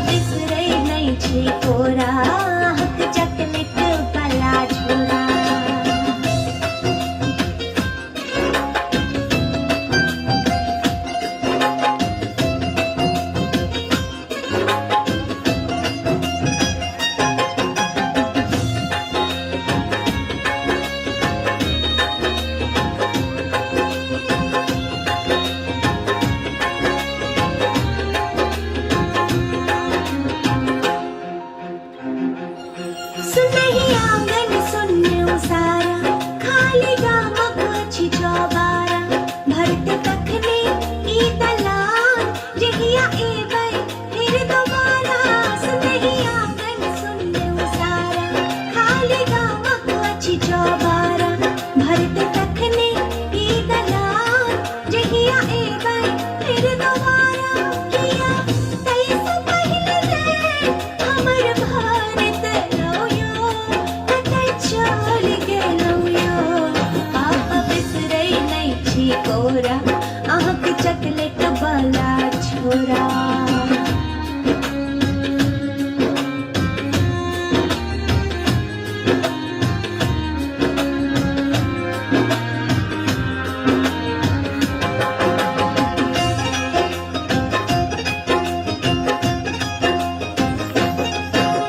बिसरै नहि छी कोरा, अहाँक चॉकलेट वाला छोरा। सुनहि आंगन सुन्न उसारा, खाली गामक अछि चौबारा, भरत तखने ई दलान, जहिया एबै फिर दोबारा। सुनहि आंगन सुन्न उसारा, खाली गामक अछि चौबारा, भरत तखने ई दलान, जहिया एबै फिर दोबारा। किया तैसँ पहिले हमर भारत लौ यो, कतय चल गेलौ यो। पापा बिसरै नहि छी कोरा, अहाँक चॉकलेट वाला छोरा।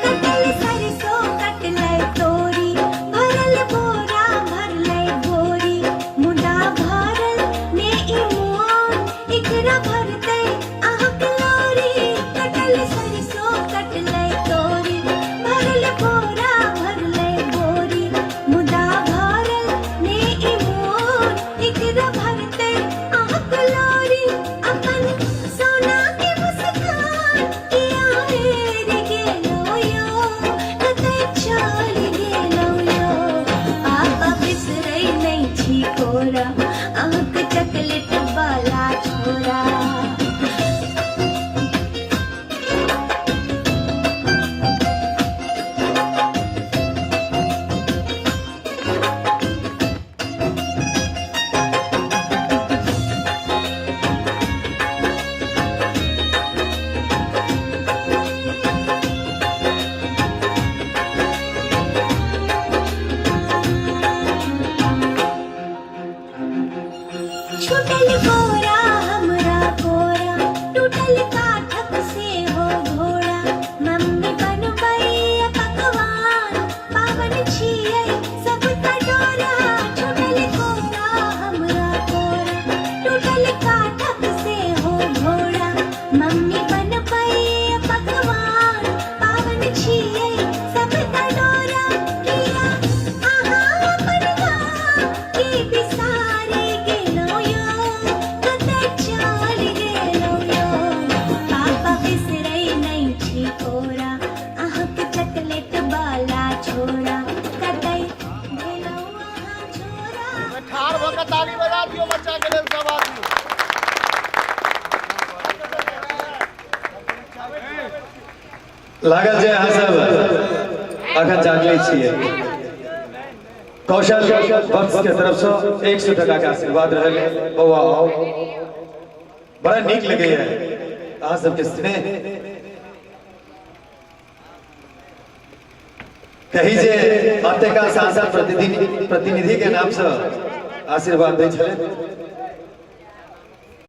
कटल सरसों कटलै तोरी, भरल बोरा भरलै बोरी, मुदा भरल ने ई मोन, एकरा भरतै अहाँक लोरी। कटल सरसों कटलै तोरी, भरल बोरा भरलै बोरी, मुदा भरल ने ई मोन, एकरा भरतै अहाँक लोरी। अपन सोना के मुस्कान किया हेर गेलौ यो, कतय चल गेलौ यो। पापा बिसरै नहि छी कोरा, अहाँक चॉकलेट वाला छोरा। छूटल कोरा हमरा कोरा, टूटल काठक से हो घोड़ा, मम्मी बनबैया पकवान, पावन छियै सब डोरा। छूटल कोरा हमरा कोरा, टूटल काठक से हो घोड़ा, मम्मी बनबैया पकवान, पावन छियै सब डोरा। किया अहाँ अपन गाम के बिसारि गेलौ यो, कतय चल गेलौ यो। पापा बिसरै नहि छी कोरा, अहाँक चॉकलेट वाला छोरा, कतय भेलौ अहाँ छोरा। ठाढ़ भऽ कऽ ताली बजा दियौ बच्चा के लेल सब आदमी। लागल जे अहाँ सब अखन जागले छियै। कौशल वत्स के तरफ से 100 टका के आशीर्वाद रहल। बौआ आओ, बड़ा नीक लगैया अहाँ सबके स्नेह। कही जे अतेका सांसद प्रतिनिधि के नाम से आशीर्वाद दै छलै।